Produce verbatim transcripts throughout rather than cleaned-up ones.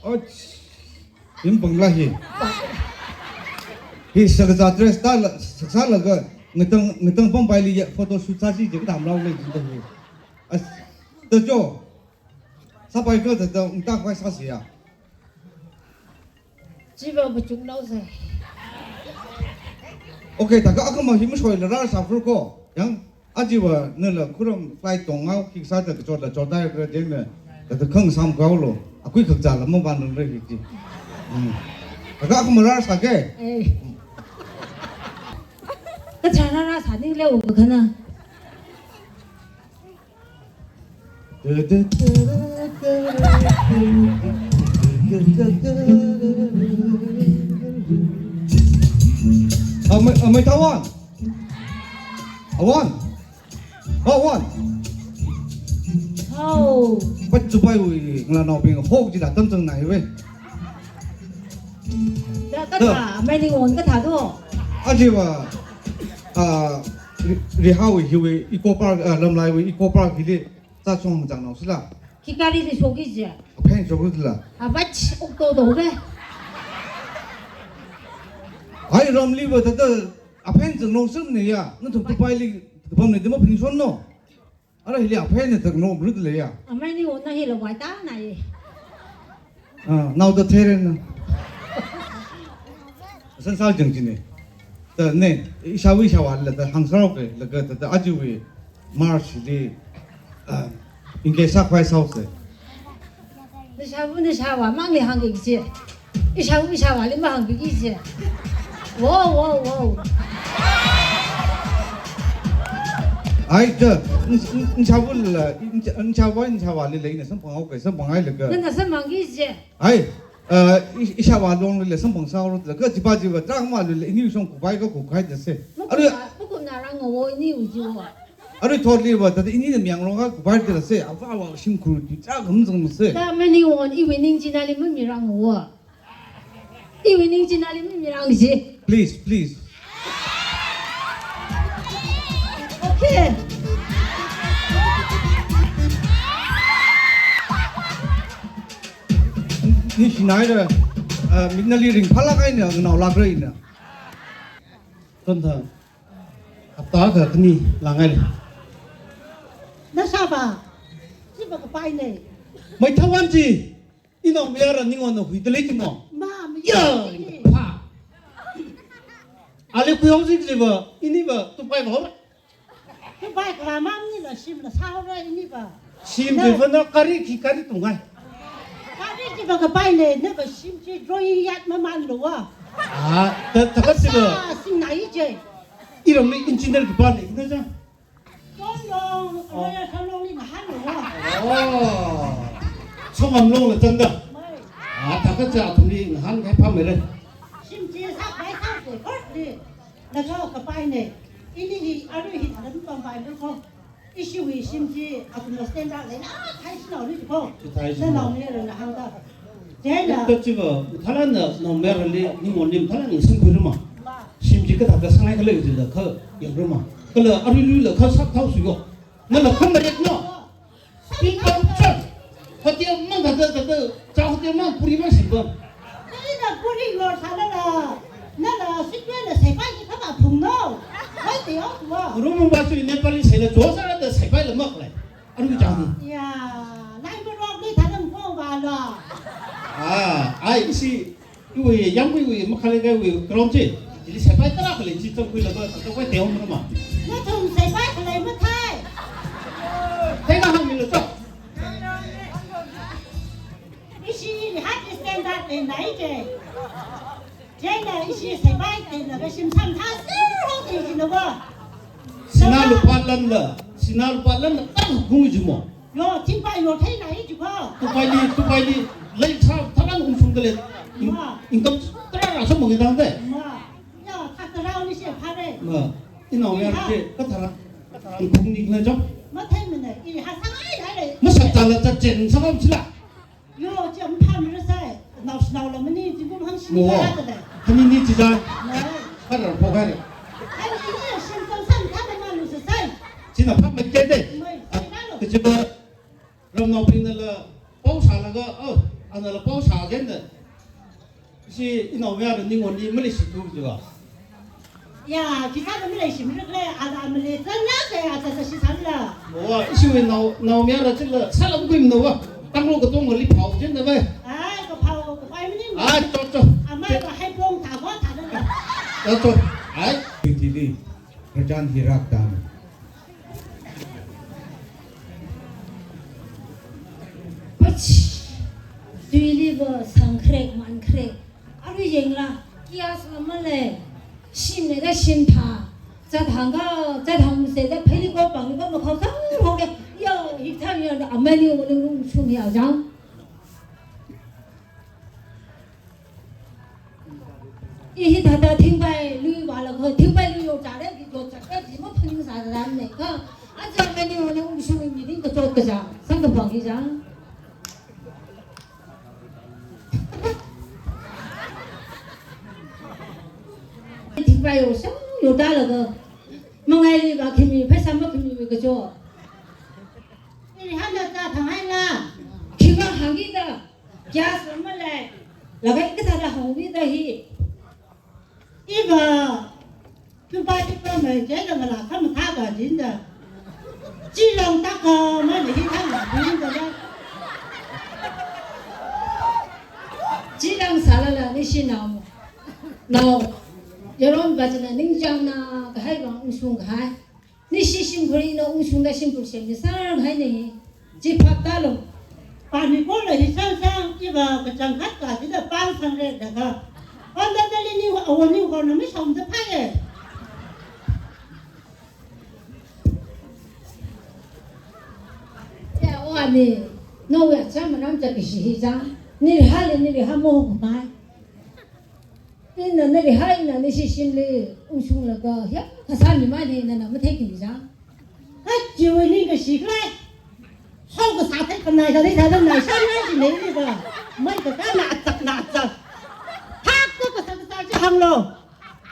Ach, yim pangla hi. Hi sakazā dress tāla, sālaga, ngatang, ngatang pampai li ya, photo shoot sāsi je, katam rao le jin da hi. As, ta jo. Sāpai ko ta ta, ungta khwai sāsi ya. Chiva buchung nao se. Okay, ta ka akama him shoi la rāsā fur ko. Yang, ajiva nala khuram flight tong ngao, kik sā ta ka chot la chot dai ka jeng na. Ta ta khang sam kau lo. Akui khak za la mo ban nang re hi ji. Hmm. Ta ka akama rāsā ke. Eh. Ka chana rāsā ning le u ka na. Amei, amei Thawan. Awan. Awan. Hao. Pat chupai ui, ngalānaobing hok jida tam chang nai we. Da, kathā, amei Ningwon kathā do. Ajiva, ah, Ri-, Rihao hiwui Eco Park, ah, Lamlai wui Eco Park hili, ta chong chang nao sila. Khi gari li shoki je. Aphen shok ru la. Avach, uk to do be. Ai, ram li va ta ta, aphen chang nao sim ne ya. Nathum tupai li, tupam ne dima phin shon no. Ara hili aphen ne tak nao ru le ya. Amei Ningwon na hila wai ta na ye. Ah, nao ta theren na. San sal jang jine. Ta ne, ishāwui ishāvā la ta hāngsā rao ke, laga ta ta ajiwui March li, ah, ingke sākhwai sāo se. Nishāwui nishāvā mang li hāngki je. Ishāwui ishāvā li mahāngpi ki je. Wow, wow, wow. Ai, ta, n-, n-, nishāwui la, n-, nishāwui, nishāvā li la, ina samphang hao ke, samphang ai laga. Nana samphang ki je. Ai, eh, i-, ishāvā long le samphang sāo ro, ka jipa jiva trang ma le ini shong kupai ka kukai da se. Arui, makum na, makum na rang wo ini u ji wo. Arui thot li va, ta ini na myang rong ka kupai da se, ava va shim khur ti cha gam zang se. Ta mani won iwui ningchina li mami rang wo. Iwui ningchina li mami rang ji. Please, please. Okay. Ni shinai da, ah, mik nali ringphālāk eina, nganao lāk eina. Tonda, hapta akha khani lāngai le. Na shāvā, chiva kapai ne. Mei Thawan ji, ina miyara Ningwon na hui da lei ji mo. Ma, mi ya, ya, ya. Pha. Ali kui hao ji jiva, ini va, tupai va hao la. Tupai kala mang ni la shim la sāo ra ini va. Shim na jiva na kari khi kari tungai. Kari jiva kapai ne, na va shim ji drawing yat maman lo wa. Ah, ta, ta ka jiva. Sa sing nai je. Iram ni engineer kapai ne, ina ja. Tong long, oh. Royal Salong li ngahan lo wa. Oh. Songam long la tanda. Mai. Ah, ta ka ja athum li ngahan kai pha mai le. Shim ji sāpai sāo se, kor li. Na ka kapai ne, ini hi, arui hi tharan pampai ne ko. Ishiwui shim ji, athumna standard leina, thai shinao ni ko. Chi thai shinao. Na nao ne rana hāngda. Jena. Ka chiva, tharan na, nao mera li, Ningwon li, tharan ni sing kui ruma. Ma. Shim ji kathā ka sangai kala ji la ka, yang ruma. Kala arui lui la ka sap thao sui ko. Na la kham ba yet no. Ping pong chon. Hotel mang kata, kata, cha hotel mang puri mang simba. Nala puri lo sālala. Nala sikwe la saipai ki kaba phung no. Hai te o wa. Room ba su Nepali sai la jo sāda saipai la mak le. Aru jang. Ya, lai ba rok ni tharan ko ba la. Ah, ai si. Iwui, yangwui, wui, makhalei kaiwui, karom chi. Chili saipai tarākha lei chi, changkhui laba, changkhui teom ruma. Nathum saipai khalei mathei. Thei kahāng mi lo chok. Ishi ni hat standard lei nai je. Jena ishi saipai te na ka shim sam tha sir ho te ji na ba. Sinā lupā lan la, sinā lupā lan la, tang kung ji mo. Yo, thingpai yo thei nai ji ko. Tupai li, tupai li, lei sa, tharan ung sung kale. In-, ma. Income tarā ra sa mong dang de. Ma. Ya, kha tarā ni se pha re. Ma. Ina ya ke, ka tarā. Ung kung ni na jam. Ma thei mene, i ha sa ai ai re. Ma sa ta la ta chen sa bam sila. Yo, jam pha mi re sai. Nao nao la mani ji bum hang shi. Mo. Ka ta de. Hani ni ji ja. Ma. Ka ra pho ka re. Ai ni ni shin tong san ka ma lu sa sai. China pha ma ke de. Mai, sai ka lo. Ka ji ba. Ramnaobingna la pao sālaga, oh, Anala pao sākida. Ishi inaomayara ningonli maleishithu jiva. Ya, khi sāda maleishimira khala, ala maleichanla se, acha cha shichanla. Owa, ishiwui nao, naomayara chila, sālam kuimanava. Tanglo katongali phao chindava. Ai, kaphao, kapai maning. Ai, to, to. Amai kahaipong thākho thāda. To, to. Ai. Tili, Rajan Hirak dan. Pach! Tuiliva sangkharek, mankharek. Arui yangla, gas la malei. Shim leida shim thā. Zathang ka, zathang se da pheili ko pangli ko makhao sāhaoke. Yo, hithang yo, amani ungshung ya jang. I hithāda thingpailui vālaga, thingpailui yorchāra, yorchāra, chi maphaningsāranne ka. Aja mani wala ungshungwui mi ding kachot kachā, sangkaphang hi jang. Thingpai yorshang yortālaga, mangaili vākhami, pheisā makhamiwui kachot. Iri hānda zathang haila. Khiva hāngkida. Gas la malei, laga i kathāda hāngkida hi. Iva, tupa tupa mai jai la ngala khamathā kajinda. Chilang taka mai hi thang kajinda la. Chilang sālala nishi nao. Nao, yaron va china ningchāngna kahai vang ungshung kahai. Nishi shimkhurna ungshungda shimkhur semmi sāranghai ne. Chi phap tālu. Pānikola hi sāngsang, iva kachangkhat kasida pāng sangre daga. Onda dali ni awoni hona mi shongda phāye. Ya, o ani, nawui acham manam cha kishi hi jang. Nirhali nirha mo kumai. Ina nali hai, ina nishi shimli ungshunglaga, ya, kasā mi mani nana matheikimi jang. Kachiwui ningkashi khalei. Hao kasā thei kanai khalei thāda nai sāngai chi neiva. Mai kakā na achak na achak. Thak ko kasā kasā chi hānglo.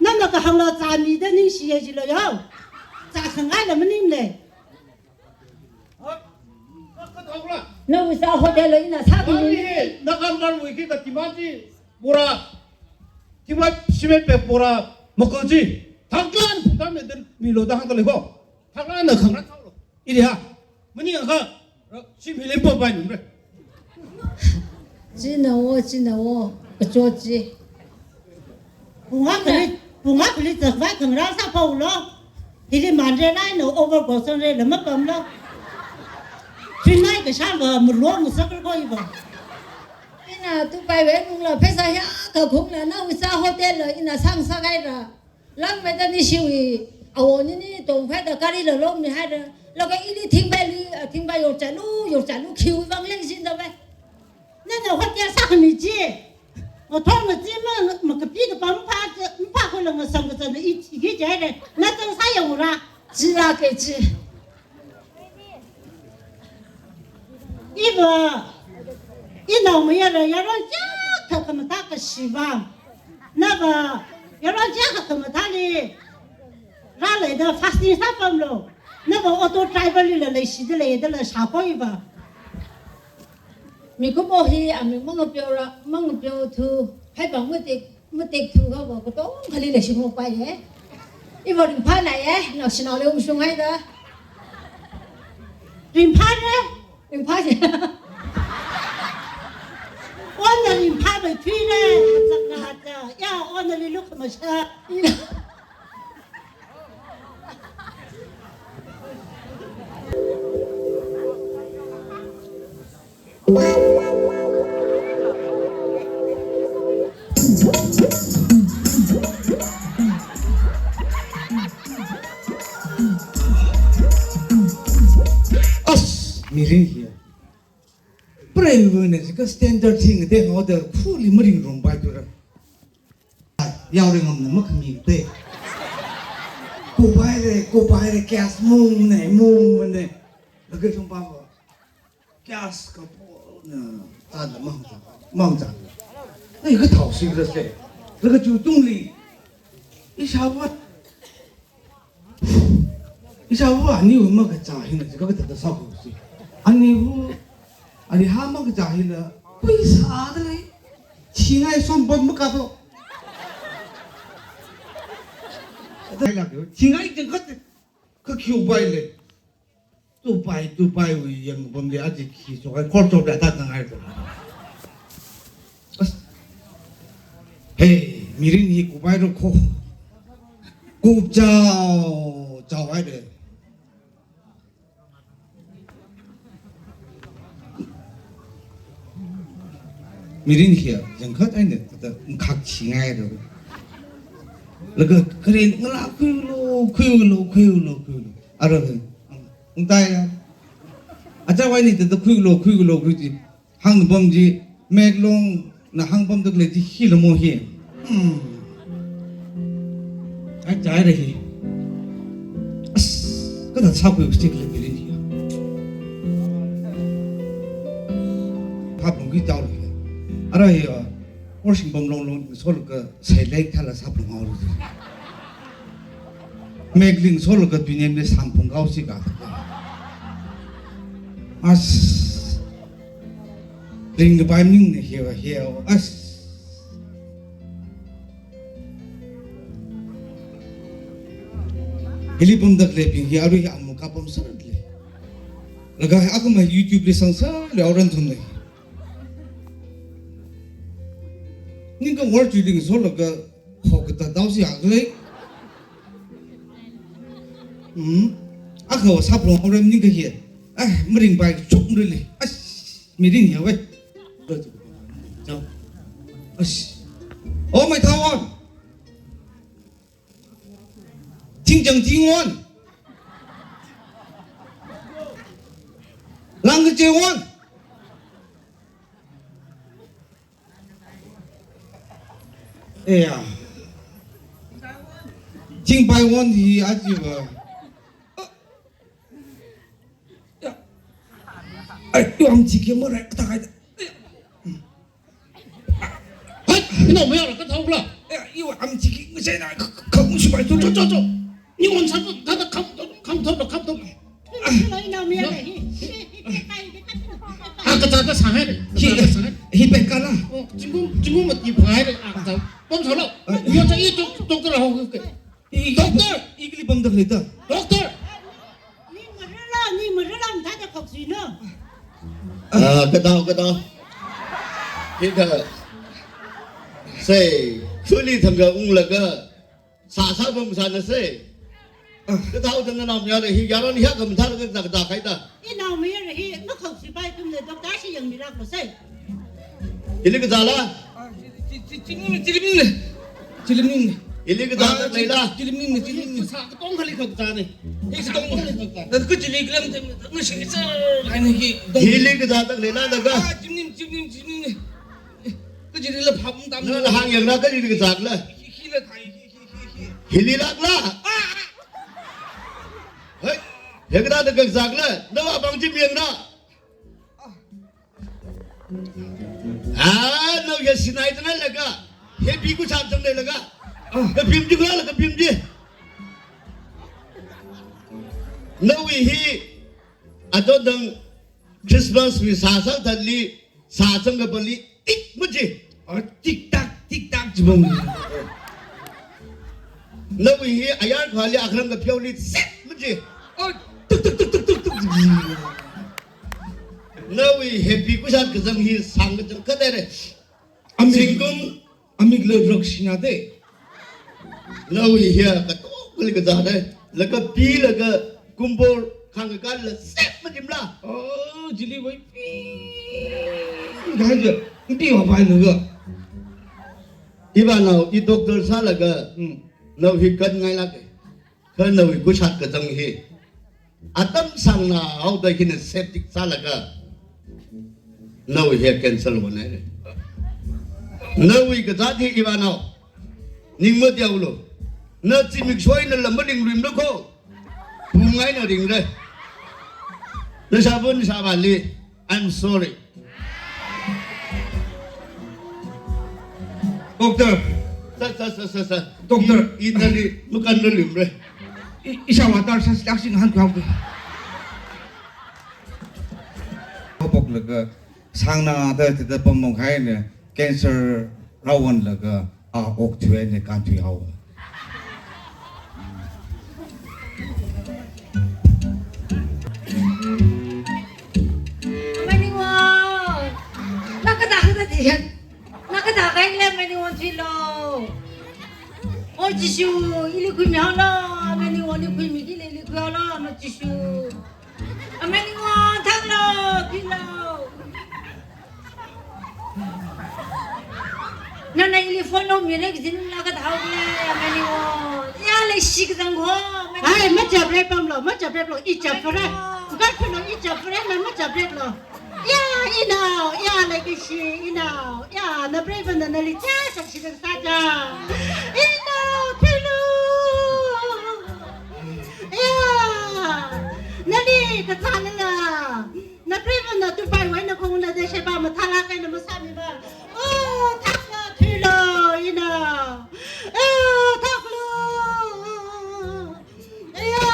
Nana kahāngla zāmida ningshiya jilo yo. Zākhangaila maninglei. Nawui sā hotel lo ina sākhami. Ani, nakamlarwui khi ka timaji. Bora. Tima cement bag bora. Makoji. Thangklan phungtam ne den milo da hāngda leiko. Thangklan na khangra thaulo. Iri ha. Mani akha. Shim hilim pampai numre. China o, china o. Kachot chi. Phungā khali, phungā khali zakvai khangra sāpaulo. Hili manre nai no over gosan re lama pamlo. Thinai kashāva murong sakar ko iva. Ina tupai ve nungla pheisā ya kakhungla nawui sā hotel lo ina sāngsākaira. Langmeida nishiwui awoni ni tongkhaida gari lo lommihaira. Laga ili thingpailui, thingpai yorchālu, yorchālu khiwui vang lei jindava. Nana hotel sākhami chi. Ngathor ngachi ma, makapi kapam pa, pa ko la ngasang kazana i, i ki jai re. Na tang sāyangura. Chila ke chi. Iva, inaomayara yaron chiyākha khamathā kashiva. Nava, yaron chiyākha khamathāli. Rāleida fasting sāpamlo. Nava auto driver lila leishida leida la shākho iva. Mikumo hi aming mangapeora, mangapeothu, haipang matek, matekthu kava katong khali leishimopaiye. Iva ringphānaiye, naoshinaoli ungshunghaida. Ringphāne? Ringphāye. Ona ringphāmei thuine, chakna cha. Ya, ona li luk masha. As, mirin hiya. Prei wui ne, sika standard thing de order khuli maringrumpai tura. Yaoringamna makhami te. Kupaire, kupaire, gas mung ne, mung ne. Laga shungpa ko. Gas kapo na, tada mang, mang tada. Nei kathao sikra se. Laga chu tungli. Ishāva. Ishāva aniwui makachā hina, sika kathāda sākhuisi. Aniwui, ani ha makachā hina. Kuisāda lei. Thingai som bom makaplo. Thingai jangkhat. Kha khi upai lei. Tupai, tupai wui yangpamli aja khi sokai khor chopda ta kangai to. As. Hey, mirin hi kupai ro kho. Kup chao, chao hai de. Mirin hiya, jangkhat aina, kata, khak chingai ro. Laga karen ngala khuilu, khuilu, khuilu, khuilu. Ara, ungtai ya. Acha wai ni tata khuilu, khuilu, khuilu. Hāngpam chi, meklongna hāngpam tak lei chi hila mo hi. Hmm. Ai, chai re hi. As, kada sa khui stick le bilin hi. Hap lung ki tau le. Ara hi, ah, or sing bom long long, sol ka sai lei thala sa lung hao. Mekling sol ka dunia me sam pung kau si ka. As. Ring ka bai ming ne hiwa hiwa. As. Hili pam dak le ping hi arui hi amu ka pam sarat le. Laga hi akama YouTube le sang sa le auran thun le. Ning ka war ju ding so laga ho ka ta dau si ak le. Hmm. Akha sap long auran ning ka hi. Ah, maring bai chuk mrili. As, mirin ya wei. Chao. As. Oh my God. Ting jang ting wan. Lang ke je wan. Eh ya. Ting bai wan hi aji ba. Ya. Ai, yo am ji ke mo rai ta kai. Hai, ina mo ya ka thau la. Ya, yo am ji ke mo sai na ka mo shi bai to to to to. Ni on sa ta ta kam to kam to kam to. Ina mo ya hi. Ah, ka ta ta sa hai. Hi, ka ta sa hai. Hi pen ka la. Oh, jingum jingum ma ti phai re. Ah, ka ta. Pom sa lo. Yo ta i to to ra ho ke. I, i, Doctor! I kali pamdak lei ta. Doctor! Ni marala, ni marala, mthāda khoksuino. Ah, ka tau, ka tau. Hithā. Sei, khuli thangkha unglaga, sā sā pam sāna sei. Ah. Ka tau thangkha naomayara hi, yaron hi akha mathālaga ka tau, ka tau khaida. Inaomayara hi, makhoksuipai ithumna doctor shi yangmilāklu sei. Hili kazāla? Ah, chi, chi, chi, chi, chi, chilimne. Chilimne. Hili kazā tak leila? Chilimne, chilimne. Sā katong khali kazāne. Hi katong khali kazā. Na ka chili kalam te, na shi sa, hai na hi dong. Hili kazā tak leila na ka? Ah, chilimne, chilimne, chilimne. Ka chili la phap tam. Na, na hāngyangna ka chili kazāla? Hi, hi la thai, hi, hi, hi, hi. Hili lākla? Ah, ah. Hei, he kazā tak kazāla? Na wa bang chimyangna? Ah, nao ya sinai tana laga. Happy ku chap tang laga. Ah. Ka phim ji kula ka phim ji. Nawui hi. Ato dang Christmas wui sā sā thāli, sā chang ka pali, tik maji. Ah, tik tak, tik tak jibong. Nawui hi ayar khali akhrang ka pheoli, set maji. Ah, tuk, tuk, tuk. Nawui happy kushat kazang hi sang kazang kadai re. Amik, zingkum. Amik le rak shina de. Nawui hiya katong kali kazā de. Laga pi laga kumbor khang kala sep matimla. Oh, jili wai pi. Gaja, mpi wa pai laga. Iba nao, i doctor sālaga. Hmm. Nao hi kan ngai lage. Kha nawui kushat kazang hi. Atam sangna haoda hina septic sālaga. Nawui hi cancel wana re. Nawui kazat hi iba nao. Ning matiaolo. Na zimik soina lam maringrim lo kho. Phungngaina ringre. Na sabun sabali. I'm sorry. Doctor. Sir, sir, sir, sir, sir. Doctor. I, i tali makan na lim re. I, isa water sa slak sing han kau ke. Pok laga. Sāngnada tita pamong haina, cancer rāwonlaga a okthuihaina, kānthuihaowa. Maningwon, na kathāda tiyan? Na kathāda kahaila, Maningwon thuilu. O Jishu, ili khuimihaolu, Maningwon ili khuimiki, ili khuihaolu, no Jishu. Maningwon thanglu, thuilu. Nana ili phone lo mira kajina, na kathāhaole, Maningwon. Ya, leishi kachangkho, Maningwon. Hai, machaprek pamlu, machaprek lu, i chapra. Maningwon. Kachungkha i chapra, na machaprek lu. Ya, inao, ya, leikashi, inao. Ya, na preiva nana nali cha, cha, shi, cha, cha. Inao, thuilu. Ya, nali kachālala. Na preiva na tupai wai na kong na de sheba mathālāk eina masāmiva. O, thakta thuilu, inao. O, thaklu. Aya.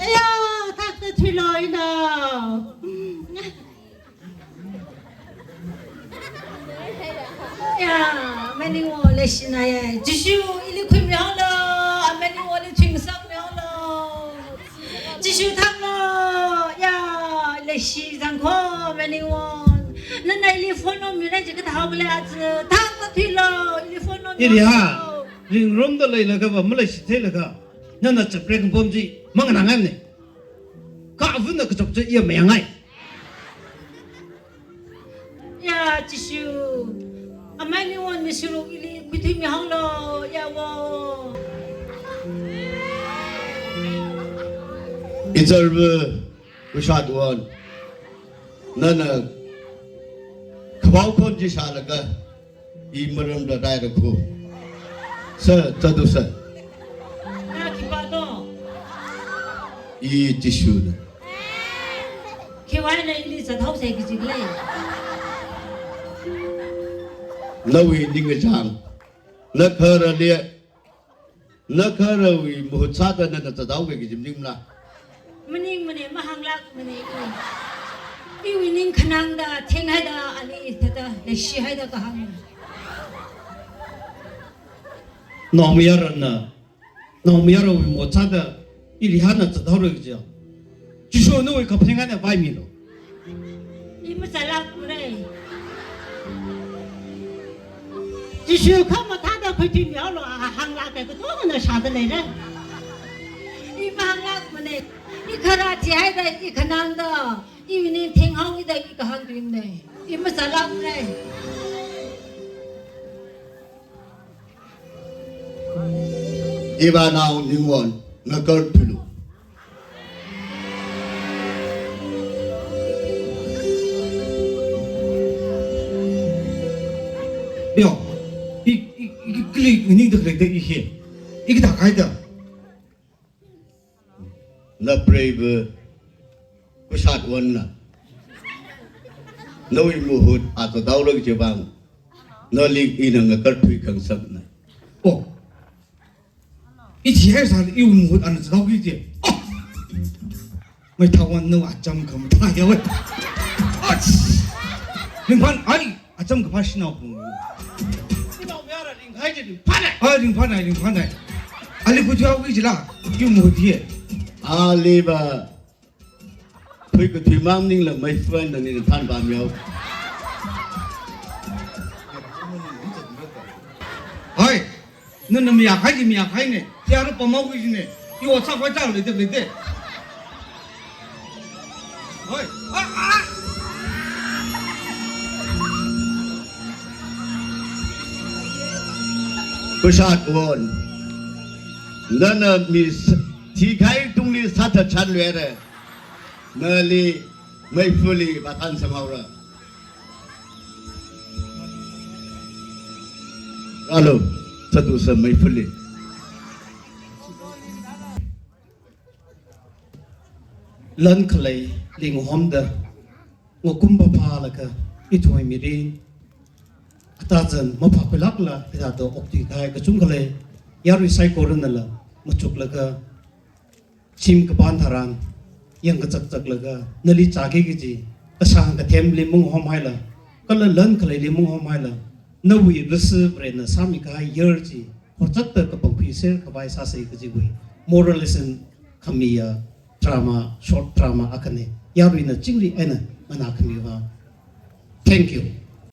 Aya, thakta thuilu, inao. Ya, Maningwon leishina ya. Jishu, ili khuimihaolu, Maningwon ili thuimasakmihaolu. Jishu thanglu, ya, leishi kachangkho, Maningwon. Nana ili phone lo mira kaji kathāhaole, aja thakta thuilu, ili phone lo mira. Ili ha, ringrumda leilakhava maleishi theilaga, nana chaprek pam chi manganāngaimana. Kha avana kachap chi iya mayangai. Ya, Jishu. Maningwon mishuruk ili khuithuimihaolu, ya wo. Izarva Kushatwon. Nana khavao khon chi shālaga, i maramda raira khu. Sir, chatu sir. Na khipāno? I Jishuna. Khiwui eina ili zathaosai kaji khala? Nawui ningkachāng, na kharali, na kharawui mahut sāda nana zathaoki kaji maningmala? Maningmana, mahānglākmana. Iwui ningkhanangda thenghaida, ali thāda leishihaida kahāng. Naomayarana, naomayarawui mahut sāda ili hānna zathaora kajiya. Jishu nawui kaphaning eina vaimilu. I mazālākmara. Jishu khamathāda khuithuimihaolu, a hānglāka katongana shāda leira. I mahānglākmana. I khara thihaida, i khanangda, iwui ning thenghaoda i kahāng tuimana. I mazālākmara. Iva nao Ningwon, ngakarthuilu. Yo, i, i, i, kali nganingda khalei da i hi. I kathā kahaida. Na preiva Kushatwonna. Nawui mahut a zathaora kaji vang, nali ina ngakarthui khangasakna. Oh. I thihaisālala iwui mahut ana zathaoki kaji. Oh. Maithawon nawui acham khamathā ya wei. Ach. Ringphān ai. Acham kaphā shanao pung. Naomayara ringkahai chi ringphānai. Ah, ringphānai, ringphānai. Ali khuithuihaoki kajila, iwui mahut hi. Aliva thuikathui mang maningla meifa eina nina phānpamihao. Hai. Nana mayākahai chi mayākahaina. Tiara pamhaoki kajina. I otsak vai tak leida leida. Hoi. Ah, ah. Kushatwon. Nana mi s-, thikahai tungli sāthatchanluira. Nali meifali vāthansanghaora. Rālu, chatu sir meifali. Lan khalei linghamda, ngakum phaphālaga, ithumwui mirin, atazan maphākhuilākla, hithāda okthui kahai kachungkha lei, yarui saikoranala machuklaga, shim kapān tharan, yangkachakchaklaga, nali chāki kaji, kashāng kathemli mungahom haila, kala lan khaleili mungahom haila, nawui lasi Varena sāmikahai year chi horchatta kapangkhuiser khavai sāsa kajiwui moral lesson khamiya drama, short drama akhana. Yaruina chingri eina nganākhamiva. Thank you.